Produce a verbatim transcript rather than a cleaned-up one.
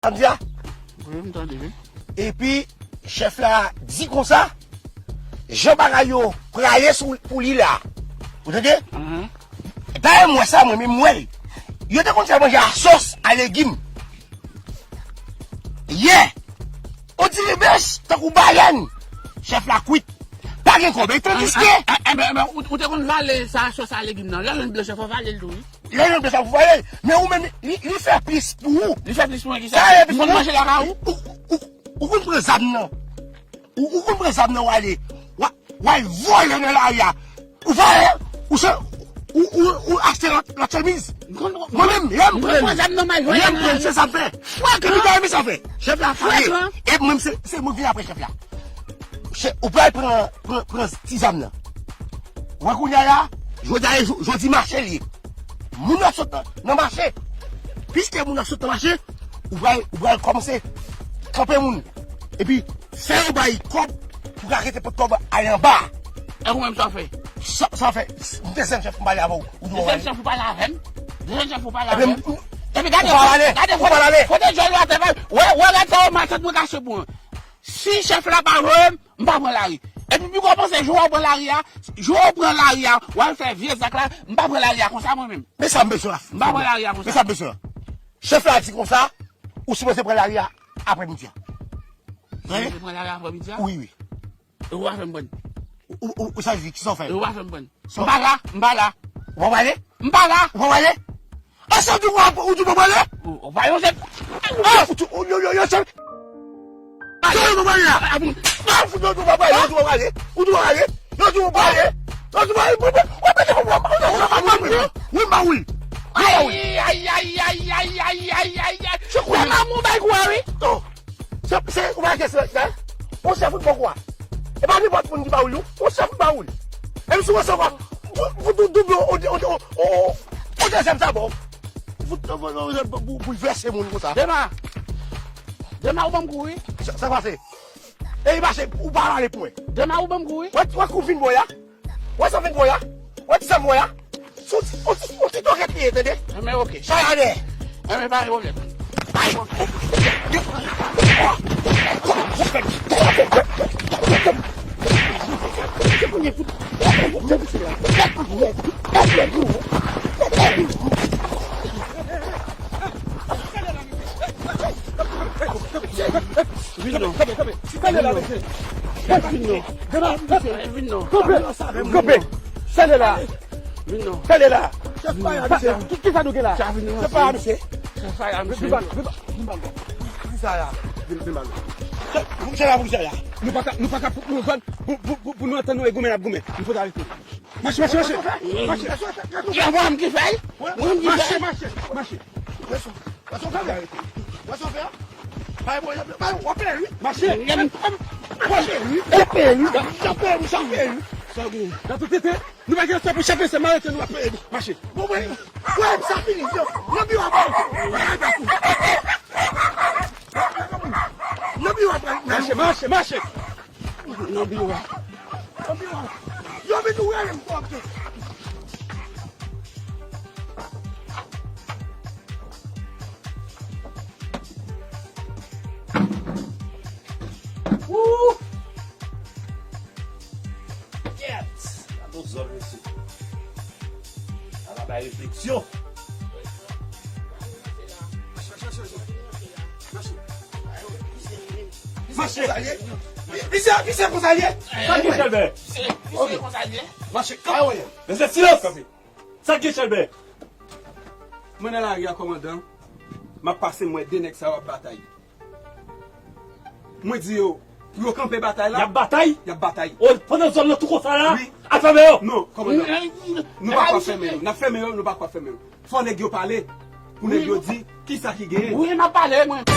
Sa m di a? Wi, m tande, wi. Epi, chèf la di konsa, jan bagay yo prale sou, pou li la. Ou tande? Dayè, m wè sa, mwen menm, m wè l. Yo te konn fè manje a sòs, a legim. Yè, on diri bèch, tankou balèn. Chèf la kwit. Pa gen kòb, e tandiske. Enben, enben, ou, ou te konn vale sa, sòs a legim nan. Lè l blanch, fò vale l tou, wi. Lè l blanch, fò vale l. Men ou menm, li, li fè plis pou ou. Li fè plis pou mwen, ki sa? Sa e plis pou mwen. Li konn manje lakay ou. Ou, ou, ou, ou konn pran zam nan. Ou, ou konn pran zam nan, w ale. W a, w al vòlè nan lari a. Ou vòlè, ou se, ou, ou, ou achte lòt, lòt chemiz. Mwen menm, lè m pran, lè m pran, se sa m fè. Epi dayè, men sa m fè. Chèf la fwaye. E mwen, se, se mwen vin apre chèf la. Chèf, ou pral pran, pran, pran ti zam nan. Ou wè kounye a la, jodi a, jodi mache li ye. Moun ap sot nan, nan mache. Piske moun ap sot nan mache, ou pral, ou pral kòmanse kanpe moun. Epi, fè yo bay kòb pou ka rete pot kòb ale anba. E ou menm sa w fè? Sa, sa w fè? M te sèl chèf m pale avè w. Ou te sèl chèf ou pale avè m? Te sèl chèf ou pale avè m? Epi gade, gade, kote djòl ou atè, wè, wè, gade sa, matant mwen kache pou mwen. Si chèf la pa voye m, m pa pran lari. Epi piko panse, jou w pran lari a, jou w pran lari a, w al fè vye zak la, m pa pran lari a konsa mwen menm. Men sa m bezwen la. M pa pran lari a konsa. Men sa m bezwen la. Chèf la di konsa, ou sipoze pran lari a aprè midi a. Ou sipoze pran lari a aprè midi a? Wi, wi. E ou pa fè m pran. Ou, ou, ou, sa vle di, kisa w fè? E ou pa fè m pran. M pa la, m pa la. Ou pa prale? M pa la. Ou pa prale? Ansanm di w, ou di w pa prale? Ou, ou pa yon chèf. Ah, ou di, ou, yo, yo, yo, chèf. Sa yo pa prale la. Ah, bon. Ah, fout yo di w pa prale, yo di w pa prale. Ou di w pa prale. Yo di w pa prale. Yo di w pa prale. Wi, m pa woule. Wi, m pa woule. Ay, ay, ay. Se kounya. Maman bay kou a, wi. Non. Se, se, ou pa kesyon la. On chèf ou bon kwa. E pa nenpòt moun ki pa woule, non. On chèf ou pa woule. E m sou resevwa. Pou, pou dou-, double, o, o, o, o, o dezyèm sa bon. Pou, pou, pou, pou, pou vèse moun konsa. Dema. Dema, ou ban m kou, wi. Sa, sa pase. E li mache, ou pa ale pou mwen. Dema, ou ban m kou, wi. Wè, wè kou fin bò ya. Wè sa fin bò ya. Wè ti sa bò ya. Sou, on ti, on ti tokèt li ye, tande. Enben, oke. Sa y ale. Enben, pa gen pwoblèm. Pa gen pwoblèm. Vin non. Kanpe, kanpe, kanpe. Vin non. Vin non. Kanpe, kanpe. Tande la. Vin non. Tande la. Chèf pa la, mesye. Ki, ki sa nou gen la? Chèf pa la, mesye. Chèf pa la, mesye. Vin ba, vin ba, vin ba. Ki sa la? Vin, vin ba nou. Chèf, chèf la, pou ki sa la? Nou pa ka, nou pa ka, pou, pou, pou, pou, pou nou antann nou e goumen n ap goumen. Nou fòt arete. Mache, mache, mache. Mache. Yo, mwen ki fè l. Mwen ki fè l. Mache, mache, mache. Wè sa w fè a? Pa bon, pa w ap peye, wi. Mache. Mache, wi. Ap peye, wi. Ap peye, wi, ap peye, wi. Sa w gen? Nan tout tete, nou pa gen sa pou chape, se malete nou ap peye, wi. Mache. Bon, mwen, mwen, sa fini. Yo, nan biwo a, mwen. Nan biwo a, mwen. Mache, mache, mache. Nan biwo a. Nan biwo a. Yo, men nou rele m kòb tou. Wouh! Yes! Gade zòn, mesye. Ala bay refleksyon. Mache. Misye, misye konsa l ye. Sa k gen, Chèlbè? Misye konsa l ye. Mache. Mesye, silans! Sa k gen, Chèlbè? Mwen nan lari a, kòmandan. M ap pase, m wè de nèg sa yo ap batay. Mwen di yo pou yo kanpe batay la. Y ap batay? Y ap batay. O, pandan zòn nan tou konsa la? Wi. Al fèmen yo? Non, kòmandan. Nou pa ka fèmen yo. N ap fèmen yo, nou pa ka fèmen yo. Fò nèg yo pale. Pou nèg yo di kisa ki genyen. Wi, n ap pale, mwen.